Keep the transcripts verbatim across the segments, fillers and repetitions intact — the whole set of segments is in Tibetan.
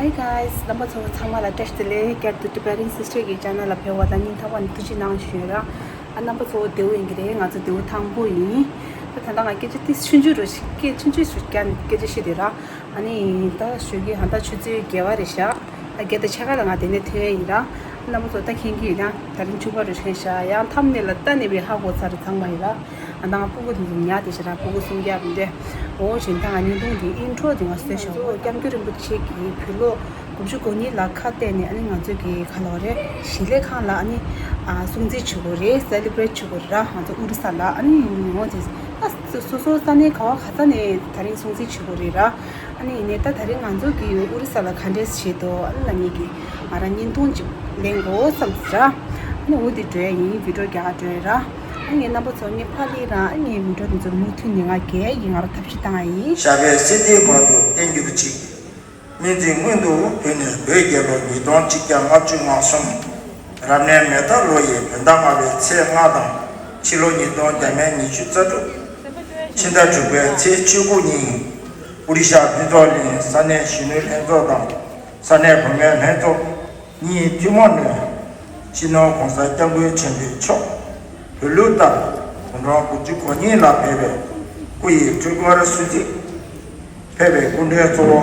Hi guys, རྣམ་པ་ཚོ་ཚང་མ་ལ་བཀྲ་ཤིས་བདེ་ལེགས། བསྐྱར་དུ་Tibetan Sister གི་channel ལ་ཕེབས་པ་དང་སྙིང་ཐག་པ་ནས་ཐུགས་རྗེ་གནང་ཞུ་ཡོད་ར། ཨ་རྣམ་པ་ཚོ་བདེ་པོ་ཡིན་གྱི་རེད། ང་ཚོ་བདེ་པོ་ཐང་པོ་ཡིན། ད་ད་ལྟ་ང་སྐད་ཆ་ཏི་ཆུང་ཆུང་རུ་ཞིག་སྐད་ཆུང་ཆུང་ཞིག་ཀྱང་སྐད་ཆ་བཤད་དེ་ར། ཨ་ནི་ད་ཞུ་གི་ཧ་ད་ཆུ་ཚོད་བརྒྱད་པ་རེད་ཤག་ཨ་བརྒྱད་དང་ཕྱེད་ཀ་ལ་ང་དེ་ནས་ཐོན་ཡ་ཡིན་ར། རྣམ་པ་ཚོ་ད་མཁྱེན་གྱི་ཡོད་ན་ད་རིང་ཆུ་བར་རུ་ཐོན་ཤག་ཡང་ཐམ་ནས་ལ་ལྟ་ནས་པའི་ཧ་གོ་ཚར་ཚང་མ་ཡིན་ར། ཨ་ནང་སྤུ་གུ་དེ་ཚོ་ཉག་དེ་ཤ་ར་སྤུ་གུ་སུམ་བརྒྱ་བུ་འདྲེ། འོ་བཞིན་ད་ང་བརྙན་ཐུང་དེ་ཨིན་ཊྲོ་དེ་ང་བཟོས་ཤག་འོ་སྐྱབས་མགོན་རིན་པོ་ཆེ་གིས་བོད་ལོ་དགུ་བཅུ་གོ་གཉིས་ལ་ཁ་གཏད་ནས་ཨ་ནི་ང་ཚོ་གི་ག་ལ་བ་རེད། ཞིང་ལས་ཁང་ལ་ཨ་ནི་ཨ་སྲུང་བརྩི་བྱེད་དགོས་རེད། སེ་ལི་བྷི་རེཊ་བྱེད་དགོས་རེད་ར། ང་ཚོ་ཨོ་རི་ས་ལ་ཨ་ནི་ངོ་དེ་ཨ་སོ་སོ་སོ་ས་གནས་ག་བ་ག་ས་ནས་ད་རིང་སྲུང་བརྩི་བྱེད་དགོས་རེད་ར། ཨ་ནི་ཡིན་ནའི་ད་ད་རིང་ང་ཚོ་གི་ཨོ་རི་ས་ལ་ག་འདྲས་བྱེད་དོ་ཨ་ནི་ལ་ཉིད་ཀྱི་ང་རང་བརྙན་ཐུང་ཅིག་ལེན་དགོས་བསམ་ཟེར་ར། ཨ་ནི་འོ་དེ་འགྲོ་ཡ་ཡིན། བི་ཌིའོ་རྒྱག་ག་འགྲོ་ཡ་ར། ཨ་ནི་རྣམ་པ་ཚོ་ངས་ཕ་ལི་རང་ཨ་ནི་བི་ཌིའོ་དེ་ཚོ་མུ་མཐུད་ནས་ང་རྒྱལ་ཡིན། ང་རང་ཐབས་ཤེས་བཏང་ཡ་ཡིན། ཞབས་པད་སྲིད་མཐའི་བར་དུ་བརྟན་གྱུར་ཅིག་སྨན་རྩིས་སྔོན་དུ་བོད་ནས་བོད་རྒྱལ་ལོ་ཉིས་སྟོང་གཅིག་བརྒྱ་ལྔ་བཅུ་ང་གསུམ། རབ་གནས་མེ་རྟ་ལོ་ཡི་བོད་ཟླ་ལྔ་པའི་ཚེས་ལྔ་དང་ཕྱི་ལོ་ཉིས་སྟོང་བརྒྱ་མེད་ཉི་ཤུ་རྩ་དྲུག་ཕྱི་ཟླ་དྲུག་པའི་ཚེས་བཅུ་དགུ་ཉིན། ཨོ་རི་ཤ་ཕུན་ཚོགས་གླིང་ས་གནས་གཞོན་ནུ་ལྷན་ཚོགས་དང་ས་གནས་བུད་མེད་ལྷན་ཚོགས་གཉིས་ཐུན་མོང་ནས་སྤྱི་ནོར་༸གོང་ས་༸སྐྱབས་མགོན་ཆེན་པོ་མཆོག་བོད་ལུགས་ལྟར་དགུང་གྲངས་དགུ་བཅུ་གོ་གཉིས་ལ་ཕེབས་པའི་སྐུ་ཡི་འཁྲུངས་སྐར་སྲུང་བརྩི། ཕེབས་པའི་སྐུ་མགྲོན་གཙོ་བོ།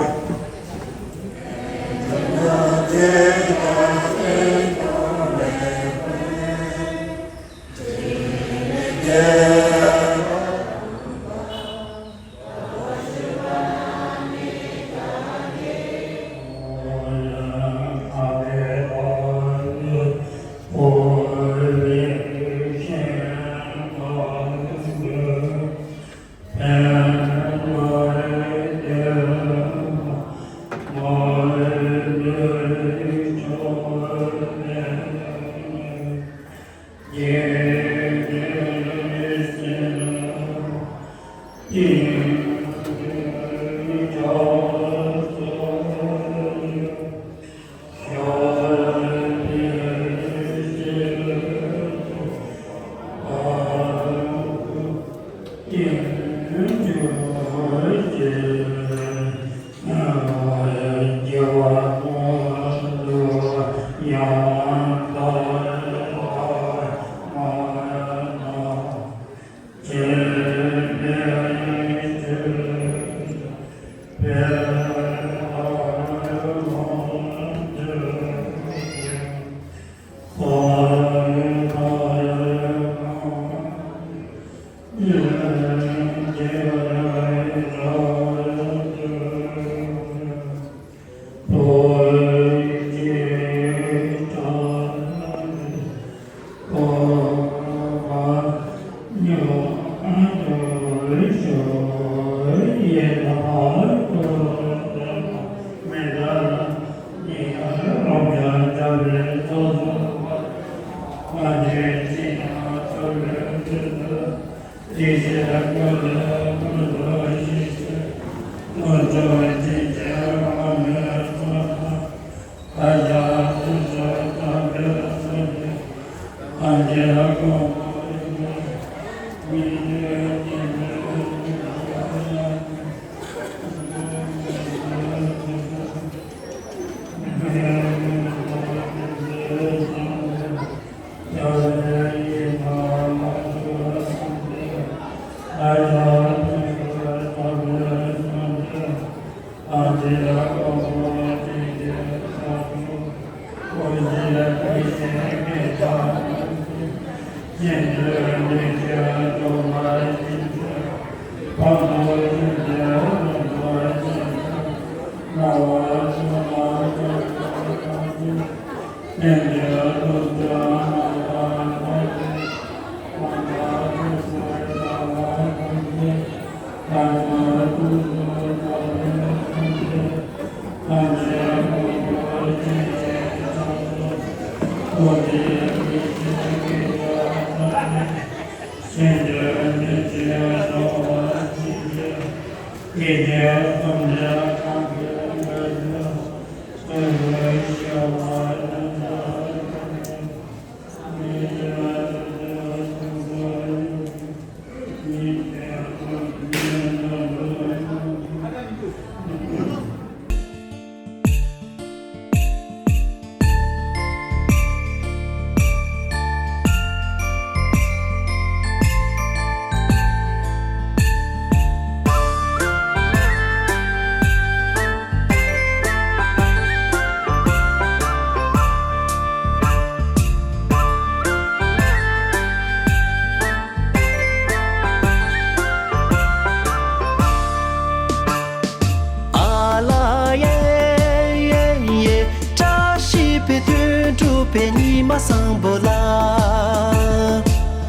མ་བཟང་པོ་ལ།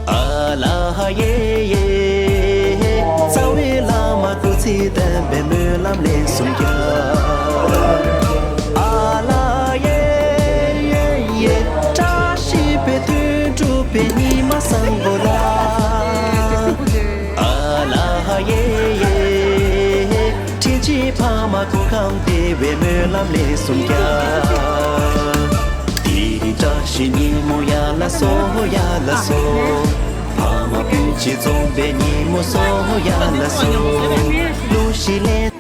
ཨ་ལ་ཧ་ཡེ་ཡེ། རྩ་བའི་བླ་མ་སྐུ་ཚེ་བརྟན་པའི་སྨོན་ལམ་ལན་གསུམ་རྒྱག་ཨ་ལ་ཡེ་ཡེ་ཡེ། བཀྲ་ཤིས་པའི་དོན་གྲུབ་པའི་ཉི་མ་བཟང་པོ་ལ། ཨ་ལ་ཧ་ཡེ་ཡེ། དྲིན་ཆེན་ཕ་མ་སྐུ་ཁམས་བདེ་བའི་སྨོན་ལམ་ལན་གསུམ་རྒྱག་དེ་རིང་བཀྲ་ཤིས་ཉིན་མོ་ཡ་ལ་སོ་ཡ་ལ་སོ། ཕ་མ་སྤུན་མཆེད་འཛོམས་པའི་ཉིན་མོ་སོ་ཡ་ལ་སོ། གླུ་གཞས་ལེན།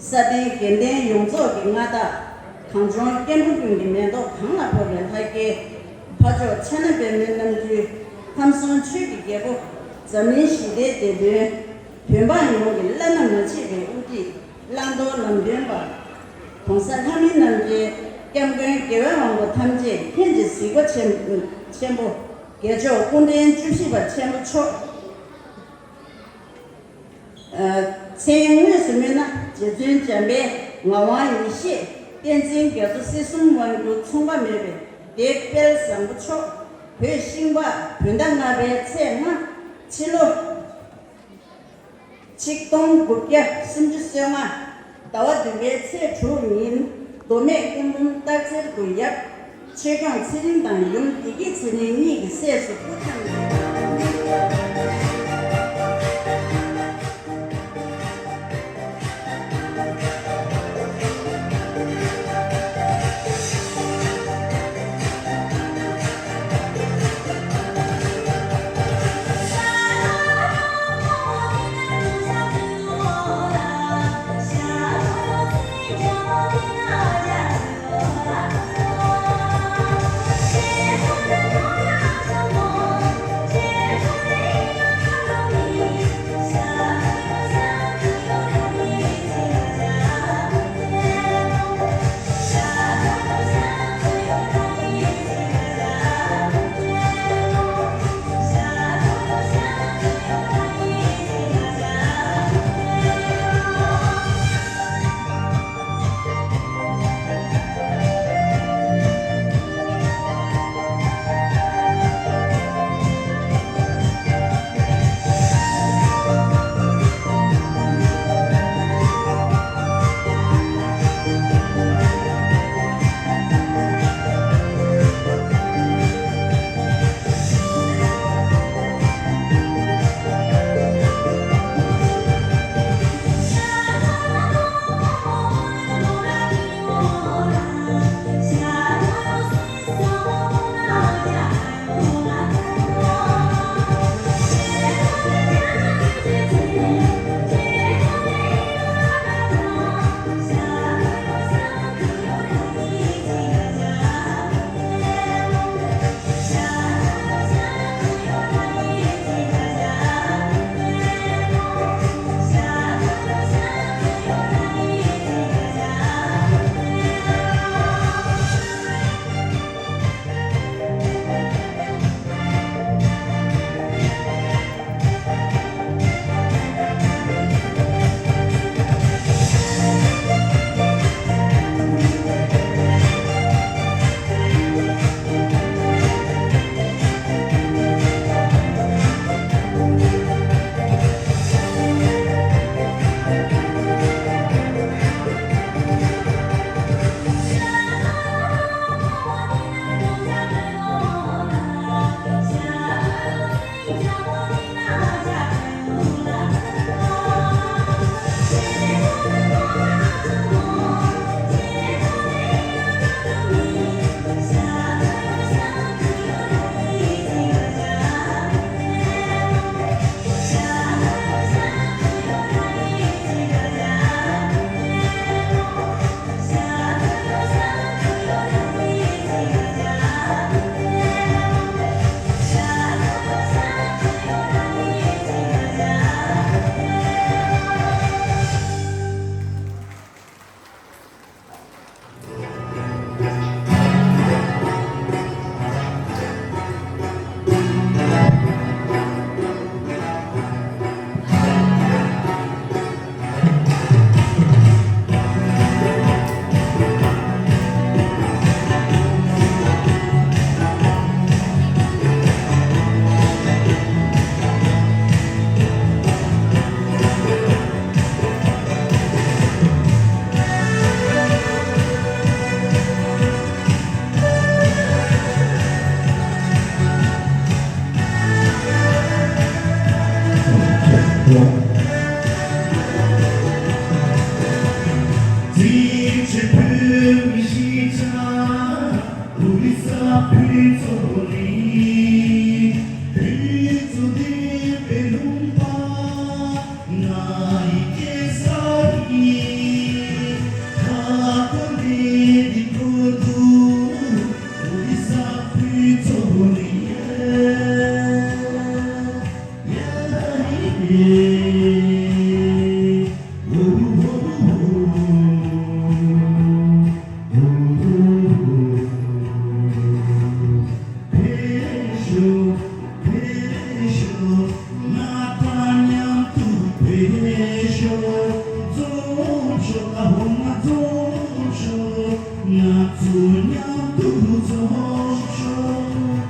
ས་གནས་དགེ་ལྡན་ཡོངས་རྫོགས་ཀྱི་མངའ་བདག་གངས་ལྗོངས་སྐད་འབུམ་ཀུན་གྱི་མེ་ཏོག་གང་ལ་ཕོག་པའི་ལྷ་སྐལ། འཕགས་མཆོག་ཕྱག་ན་པདྨོའི་རྣམ་འཕྲུལ། ཁམས་གསུམ་ཆོས་ཀྱི་རྒྱལ་པོ། འཛམ་གླིང་ཞི་བདེའི་དེད་དཔོན། བོད་འབངས་ཡོངས་ཀྱི་བླ་ན་མ་མཆིས་པའི་དབུ་ཁྲིད། བླང་དོར་ལམ་སྟོན་པ། གོང་ས་ལྷ་མིའི་རྣམ་རྒྱལ། སྐྱབས་མགོན་རྒྱལ་བའི་དབང་པོ་ཐམས་ཅད་མཁྱེན་ཅིང་གཟིགས་པ་ཆེན་ཆེན་པོ། རྒྱལ་མཆོག་སྐུ་ཕྲེང་བཅུ་བཞི་པ་ཆེན་པོ་མཆོག། མཚན་དངོས་སུ་སྨོས་ན་རྗེ་བཙུན་འཇམ་དཔལ་ངག་དབང་ཡེ་ཤེས། བསྟན་འཛིན་རྒྱ་མཚོ། སྲིད་གསུམ་དབང་སྒྱུར་མཚུངས་པ་མེད་པའི་སྡེ་དཔལ་བཟང་པོ་མཆོག། བོད་ཤིང་ཕག་བོད་ཟླ་ལྔ་པའི་ཚེས་ལྔ། ཕྱི་ལོ་ཆིག་སྟོང་དགུ་བརྒྱ་སུམ་ཅུ་སོ་ལྔ། ཟླ་བ་བདུན་པའི་ཚེས་དྲུག་ཉིན་མདོ་སྨད་སྐུ་འབུམ་སྟག་འཚེར་དུ་ཡབ་ཆོས་སྐྱོང་ཚེ་རིང་དང་ཡུམ་བདེ་སྐྱིད་ཚེ་རིང་གཉིས་ཀྱི་སྲས་སུ་སྐུ་འཁྲུངས། ཚོགས་ཤོག་ང་ཚོ་མཉམ་དུ་ཚོགས་ཤོག་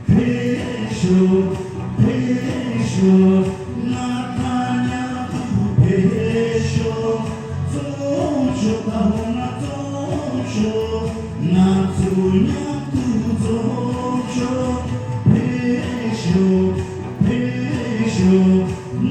ཕེབས་ཤོག་ཕེབས་ཤོག་ང་དང་མཉམ་དུ་ཕེབས་ཤོག་ཚོགས་ཤོག་ད་འོ་ན་ཚོགས་ཤོག་ང་ཚོ་མཉམ་དུ་ཚོགས་ཤོག་ཕེབས་ཤོག་ཕེབས་ཤོག་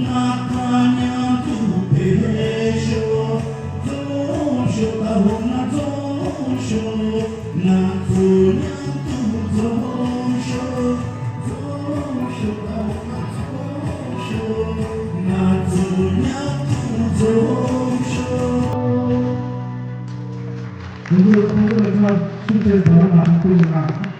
ང་དང་མཉམ་དུ་ཕེབས་ཤོག་ཚོགས་ཤོག་ད་འོ་ན་ཚོགས་ཤོག་ང་ཚོ་མཉམ་དུ་ཚོགས་ཤོག་ཚོགས་ཤོག་ད་འོ་ན་ཚོགས་ཤོག་ང་ཚོ་མཉམ་དུ་ཚོགས་ཤོག་དེ་ཚོ་ཁོང་ཚོ་ལ་ཚང་མ་ཤུགས་ཆེ་ཟླ་བ་ནང་བསྟན་ཡོད་ན།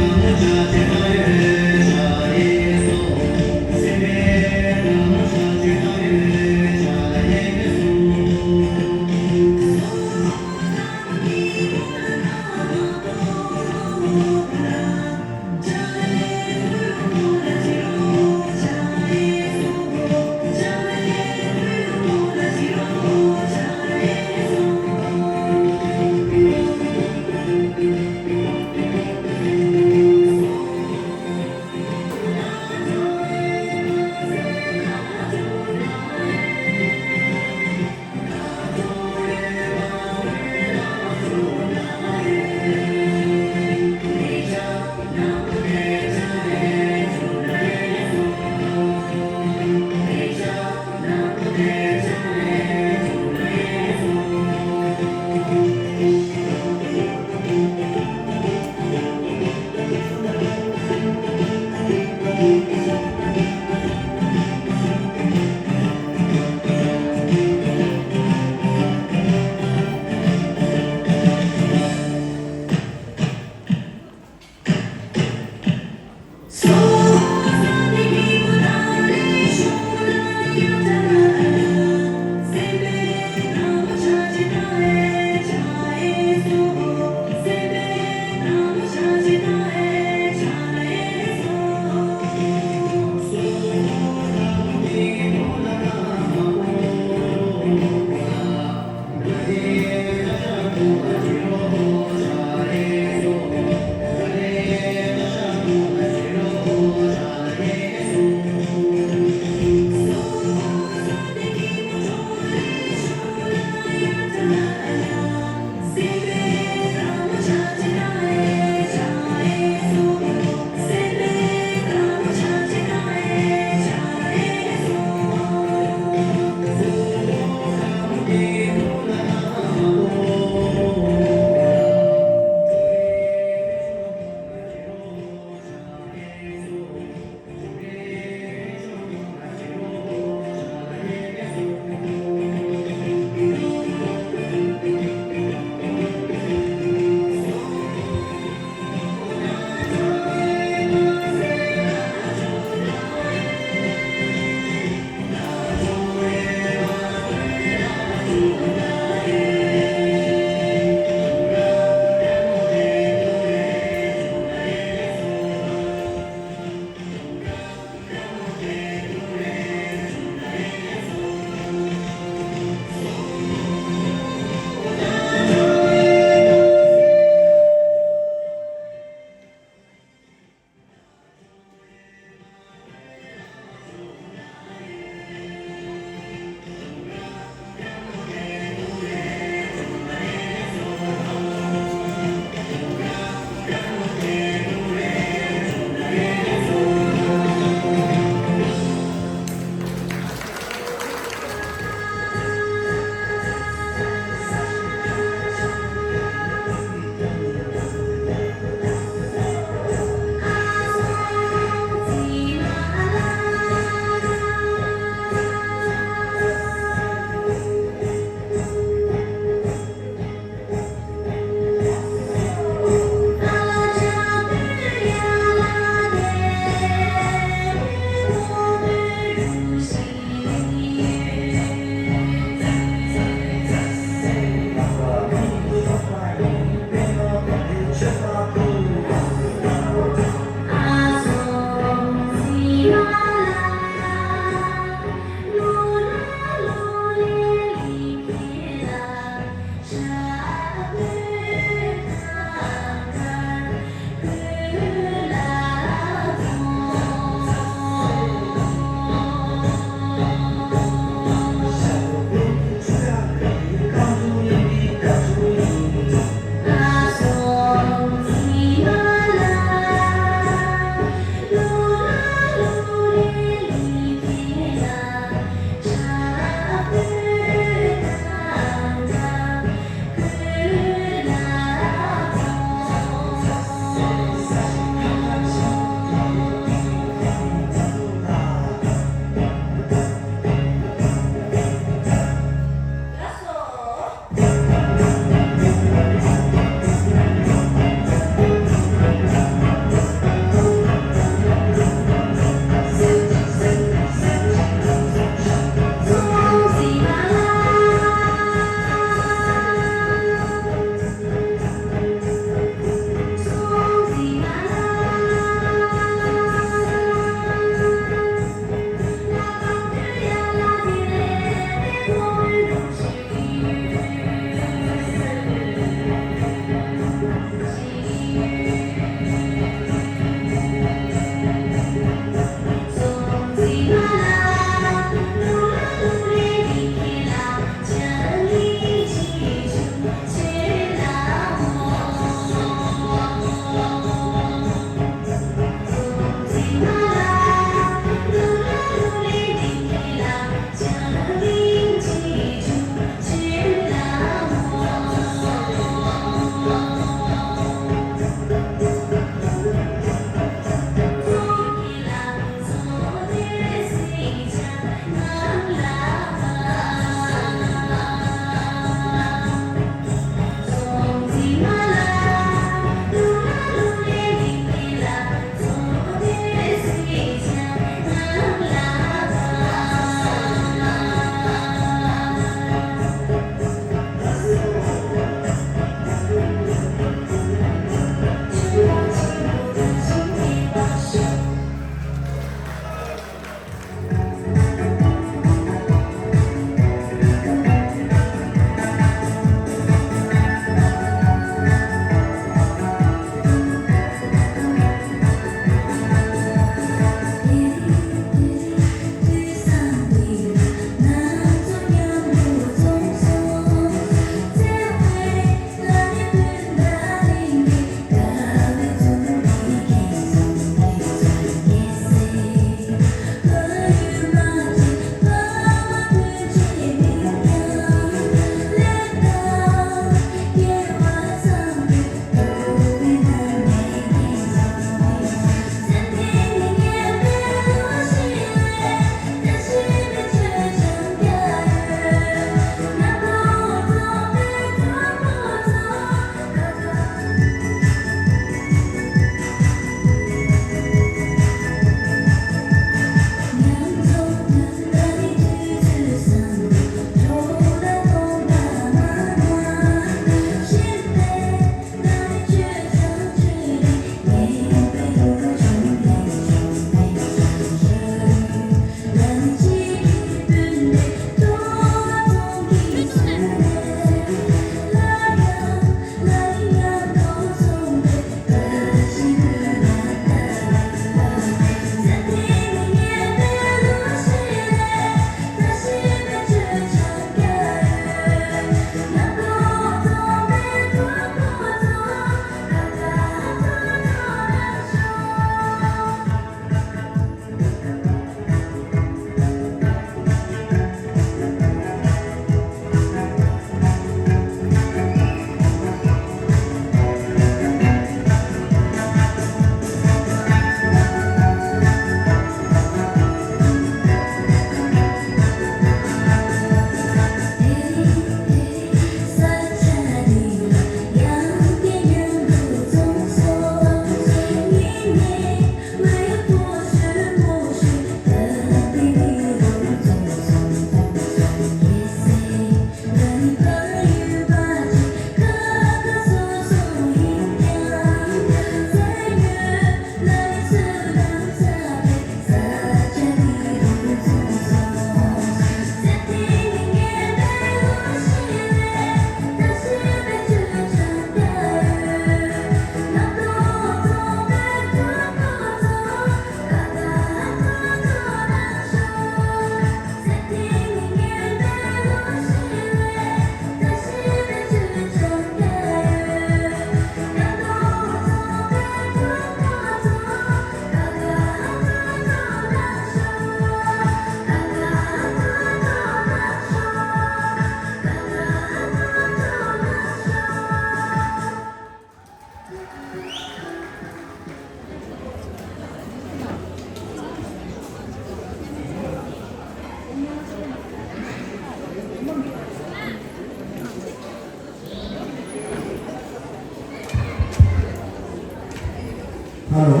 ཧ་ལོ།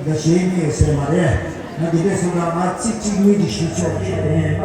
ད་གཞས་མི་ཡོད་ཟེར་མ་རེད། ང་འདི་འདྲས་སོང་ན་ང་ཚིག་གཅིག་གཉིས་ཀྱིས་ཞུ་ཆོག་གི་རེད།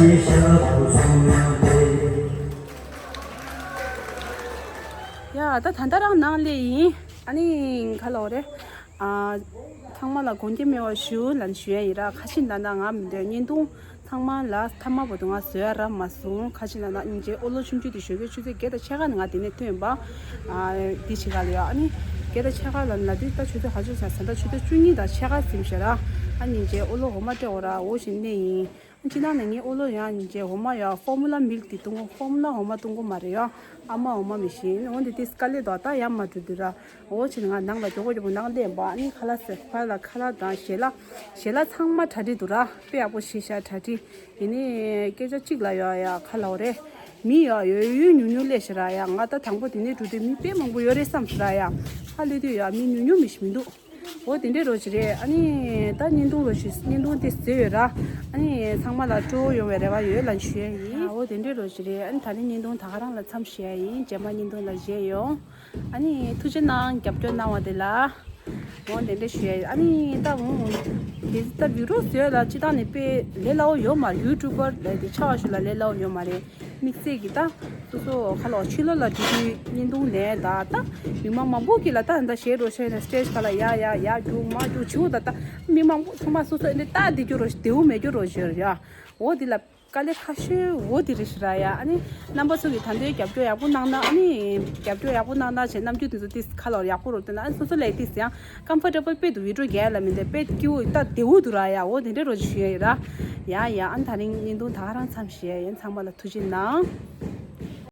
ཡ་ད་ད་ལྟ་རང་ནང་སླེབས་ཡིན། ཨ་ནི་ག་ལབ་དགོས་རེད། ཨ། ཚང་མ་ལ་དགོངས་འགལ་མེད་པ་ཞུ་ལབ་ཞུ་ཡ་ཡིན་ར། ཁ་ཤས་ན་ན་ང་མི་འདོད། བརྙན་ཐུང་ཚང་མ་ལ་མཐའ་མ་བར་དུ་ང་བཟོ་ཡ་རག་མ་སོང་། ཁ་ཤས་ན་ན་སྙིང་རྗེ། ཨོ་ལོ་ཆུང་ཆུང་དེ་ཞོགས་ཀས་ཆུ་ཚོད་བརྒྱད་དང་ཕྱེད་ཀ་ནས་ང་དེ་ནས་ཐོན་པ། ཨ། དེ་ཕྱེད་ཀ་ལ་ཡ། ཨ་ནི་བརྒྱད་དང་ཕྱེད་ཀ་ལ་ན་དུས་ད་ཆུ་ཚོད་ག་ཚོད་ཆགས་ཟེར་ན་ད་ཆུ་ཚོད་བཅུ་གཉིས་དང་ཕྱེད་ཀ་ཟིན་ཤག་ར། ཨ་སྙིང་རྗེ། ཨོ་ལོ་འོ་མ་སྤྲད་འོ་ར། འོ་ཞིག་གནས་ཡིན། སྤྱིར་བཏང་ནས་ངའི་ཨོ་ལོ་ཡང་སྙིང་རྗེ། འོ་མ་ཡ་ཕོར་མུ་ལ་མིལཀ་དེ་བཏུང་གོ། ཕོར་མུ་ལ་འོ་མ་བཏུང་གོ་མ་རེད་ཡ། ཨ་མ་འོ་མ་མི་ཤེས། འོ་འདི་དེ་དཀའ་ལས་དོ། ད་ཡར་མར་འགྲོ་དུས་ར། འོ་བྱས་ནས་ང་ནང་ལ་མགྱོགས་པོ་མགྱོགས་པོ་ནང་སླེབས་པ། ཨ་ནི་ཁ་ལག་ཟས། ཕར་ལ་ཁ་ལག་དང་ཞལ་ལག་ཞལ་ལག་ཚང་མ་གྲ་སྒྲིག་འདུག་ར། དཔེ་ཡག་པོ་བྱས་ཤག་གྲ་སྒྲིག། ཡིན་ནའི་སྐད་ཆ་གཅིག་ལ་ཡ་ཡ་ག་ལབ་དགོས་རེད། མི་ཡ་ཡོད་ཡོད་ཉུང་ཉུང་སླེབས་ཤག་ར་ཡ། ང་ད་དང་པོ་དེ་ནས་འགྲོ་དུས་མི་དཔེ་མང་པོ་ཡོད་རེད་བསམ་སོང་ར་ཡ། ཕར་སླེབས་དུས་ཡ་མི་ཉུང་ཉུང་མི་ཞིག་མི་འདུག་འོ་དེ་འདྲའི་རོ་ཞིག་རེད། ཨ་ནི་ད་བརྙན་ཐུང་རོ་ཞིག་བརྙན་ཐུང་དེ་བཟོས་ཡོད་ར། ཨ་ནི་ཚང་མ་ལ་སྤྲོ་བོ་ཡོང་བའི་རེ་བ་ཡོད་ལབ་ཞུ་ཡ་ཡིན། འོ་དེ་འདྲའི་རོ་ཞིག་རེད། ཨ་ནི་ད་རིང་བརྙན་ཐུང་ད་ག་རང་ལ་མཚམས་བཞག་ཡ་ཡིན། རྗེས་མ་བརྙན་ཐུང་ལ་མཇལ་ཡོང་། ཨ་ནི་ཐུགས་རྗེ་གནང་། རྒྱབ་སྐྱོར་གནང་བ་དེ་ལ། འོ་དེ་འདྲ་ཞུ་ཡ་ཡིན། ཨ་ནི་ད་འོ་དེ་ད་བི་ཌི་ཡོ་བཟོས་ལ་སྤྱིར་བཏང་ནས་དཔེ་ལས་སླ་བོ་ཡོད་མ་རེད། ཡུ་ཊུབ་པར་ལས་དེ་ཆགས་པ་ཞིག་ལ་ལས་སླ་བོ་ཡོད་མ་རེད། དམིགས་བསལ་གྱི་ད་སོ་སོ་ཁ་ལོ་ཕྱི་ལོགས་ལ་འགྲོ་དུས་བརྙན་ཐུང་ལས་ད་ད་མི་མང་མང་པོ་གི་ལ་ད་ད་ཞེད་འགྲོ་ཤེས་ནས་སི་ཊེ་ཇི་ཁ་ལ་ཡ་ཡ་ཡ་རྒྱུག་མ་རྒྱུག་བྱེད་འོ། ད་ད་མི་མང་པོ་ཚང་མ་སོ་སོ་ཨེ་འདྲ་ད་བསྡད་རྒྱུ་རོ་ཞིག་བདེ་བོ་མེད་རྒྱུ་རོ་ཞིག་ཡ། འོ་འདི་ལ་དཀའ་ལས་ཁག་ཤོས་འོ་འདི་རེད་ཤག་ར་ཡ། ཨ་ནི་རྣམ་པ་ཚོ་གིས་ད་འདི་རྒྱབ་སྐྱོར་ཡག་པོ་གནང་ན། ཨ་ནི་རྒྱབ་སྐྱོར་ཡག་པོ་གནང་ན་བྱས་རྣམ་འགྱུར་དེ་ཚོ་ཏིས་ཁ་ལོ་ཡག་པོ་རོ་བསྟན་ན། ཨ་ནི་སོ་སོ་ལ་ཏིས་ཡང་ཀམ་ཕོར་ཊེ་བལ་དཔེ་འདུག་བི་ཌི་ཡོ་རྒྱག་ཡ་ལ་མི་འདུག་དཔེ་སྐྱིད་པོ་ད་བདེ་བོ་འདུག་ར་ཡ། འོ་དེ་འདྲའི་རོ་ཞིག་ཞུ་ཡ་ཡིན་ར་ཡ་ཡ། ཨ་ནི་ད་རིང་བརྙན་ཐུང་ད་ག་རང་མཚམས་བཞག་ཡ་ཡིན། ཚང་མ་ལ་ཐུགས་རྗེ་གནང་།